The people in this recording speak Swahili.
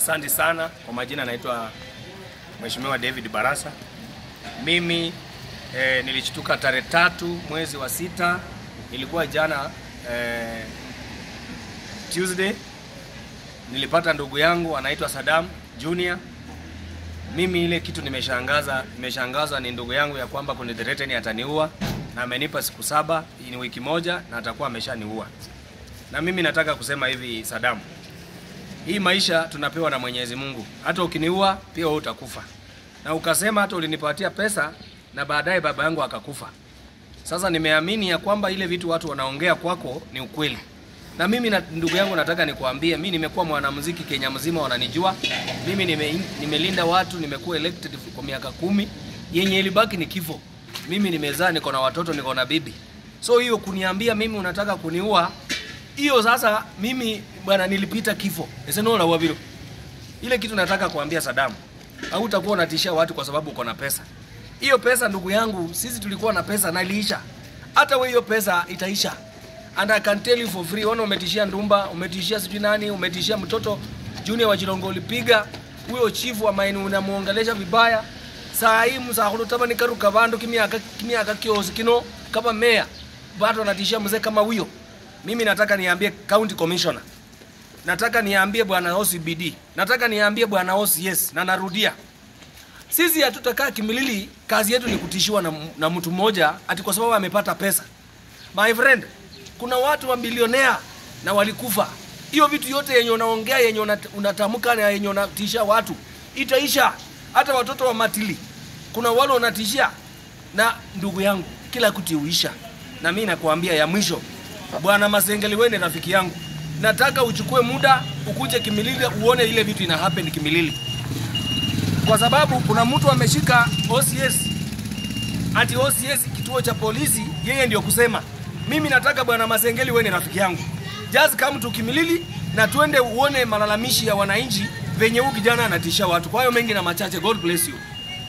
Asante sana. Kwa majina naitwa Mheshimiwa David Barasa. Mimi nilishtuka tarehe 3 mwezi wa 6, ilikuwa jana Tuesday. Nilipata ndugu yangu anaitwa Saddam Junior. Mimi ile kitu nimeshangaza ni ndugu yangu ya kwamba kunithreaten ataniua, na amenipa siku 7, ni wiki moja na atakuwa ameshaniua. Na mimi nataka kusema hivi Saddam, hii maisha tunapewa na Mwenyezi Mungu. Hata ukiniua pia wewe utakufa. Na ukasema hata ulinipatia pesa na baadaye baba yangu akakufa. Sasa nimeamini ya kwamba ile vitu watu wanaongea kwako ni ukweli. Na mimi na ndugu yangu nataka nikuambie, mimi nimekuwa mwanamuziki Kenya mzima wananijua. Mimi nimelinda watu, nimekuwa elected kwa miaka 10. Yenye ilibaki ni kifo. Mimi nimezaa, niko na watoto, niko na bibi. So hiyo kuniambia mimi unataka kuniua, hiyo sasa mimi bwana nilipita kifo. Esenola wabiro. Ile kitu nataka kuambia Saddam, hautakuwa unatishia watu kwa sababu uko na pesa. Hiyo pesa ndugu yangu, sisi tulikuwa na pesa na iliisha. Hata wewe hiyo pesa itaisha. And I can tell you for free, ona umetishia Ndumba, umetishia sijui nani, umetishia mtoto Junior wa Jirongo ulipiga, huyo chifu wa Mainu unamuongelesha vibaya. Saa hii msahulu taba nikaruka bandu kimiaka kiosi kino kama meya. Bado anatishia mzee kama huyo. Mimi nataka niambie county commissioner. Nataka niambie bwana OCBD. Nataka niambie bwana OCS, na narudia. Sisi hatutakaa Kimilili, kazi yetu ni kutishiwa na mtu mmoja ati kwa sababu amepata pesa. My friend, kuna watu wa bilionea na walikufa. Hiyo vitu yote yenye unaongea, yenye unatamka na yenye unatisha watu itaisha. Hata watoto wa matili kuna wale wanatishia. Na ndugu yangu, kila kitu huisha. Na mimi nakuambia ya mwisho, bwana Masengeli, wewe ni rafiki yangu. Nataka uchukue muda ukuje Kimilili uone ile vitu ina happen Kimilili. Kwa sababu kuna mtu ameshika OCS, ati OCS kituo cha polisi, yeye ndio kusema. Mimi nataka bwana Masengeli, wewe ni rafiki yangu, just come to Kimilili na twende uone malalamishi ya wananchi venye huyu kijana anatisha watu. Kwa hiyo mengi na machache, God bless you.